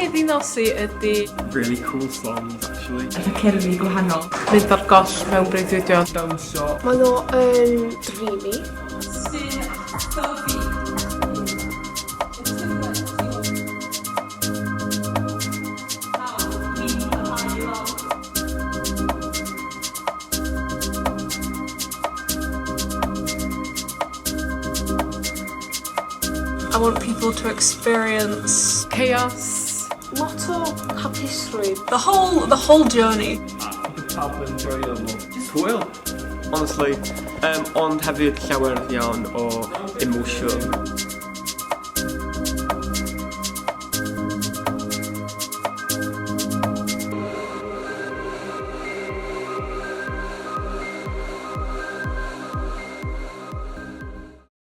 i ddinas i ydi... Really cool songs actually. Fatha cerddi gwahanol. Mynd ar goll mewn breuddwydion. Dawnsio. Maen nhw yn dreamy. Sy'n atgofi. I want people to experience chaos. Lot o hapusrwydd. The whole, the whole journey. Bydd pawb yn joio fo. Just hwyl, honestly. Um, ond hefyd llawer iawn o emotion.